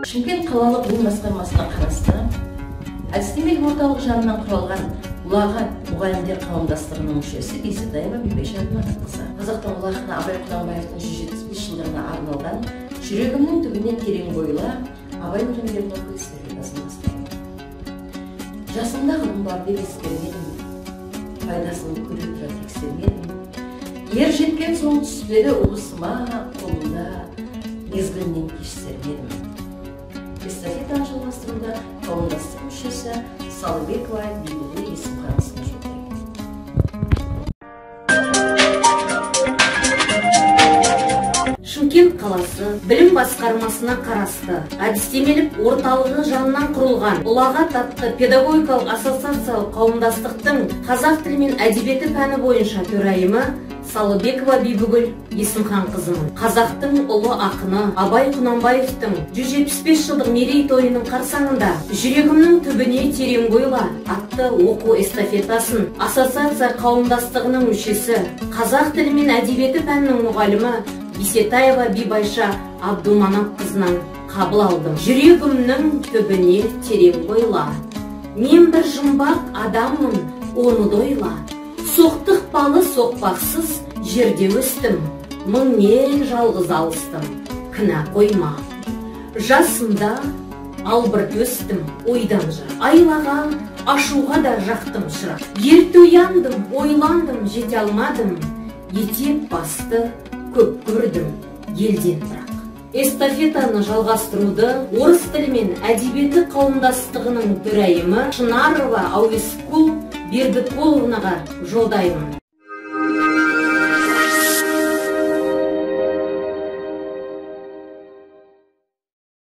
Шымкент қалалық білім басқармасына қарасты әдістемелік орталық жанынан құралған Ұлағат мұғалімдер қауымдастығының мүшесі Бейсетаева Бибайша Әбдіманапқызы. Қазақтың ұлы ақыны Абай Құнанбаевтың 175 жылдығына арналған «Жүрегімнің түбіне терең бойла» Абай өлеңдерін оқу эстафетасын бастаймын. Жасымда ғылым бар деп ескермедім, пайдасын көре тұра тексермедім. Ер жеткен соң түспеді уысыма, қолымда мезгілінен кеш сермедім. Эстафетаны жалғастыруда қауымдастық мүшесі Салыбекова Бибігүл Есімханқызына жолдаймын. Шымкент қаласы білім басқармасына қарасты әдістемелік орталығы жанынан құрылған Ұлағат атты педагогикалық ассоциациялық қауымдастықтың қазақ тілі мен әдебиеті пәні бойынша төрайымы Салыбекова Бибігүл Есімханқызымын. Қазақтың ұлы ақыны Абай Құнанбаевтың 175 жылдық мерейтойының қарсаңында «Жүрегімнің түбіне терең бойла» атты оқу эстафетасын ассоциация қауымдастығының мүшесі, қазақ тілі мен әдебиеті пәнінің мұғалімі Бейсетаева Бибайша Абдуманапқызынан қабыл алдым. Жүрегімнің түбіне терең бойла, мен бір жұмбақ адаммын, оны дойла. Соқтықпалы соқпақсыз жерде өстім, мыңмен жалғыз алыстым, кінә қойма. Жасымда албырт өстім, ойдан жырақ, айлаға, ашуға да жақтым шырақ. Ерте ояндым, ойландым, жете алмадым, етек басты көп көрдім елден бірақ. Эстафетаны жалғастыруды орыс тілі мен әдебиеті қауымдастығының төрайымы Шынарова Әуесқұл Бердіколовнаға жолдаймын.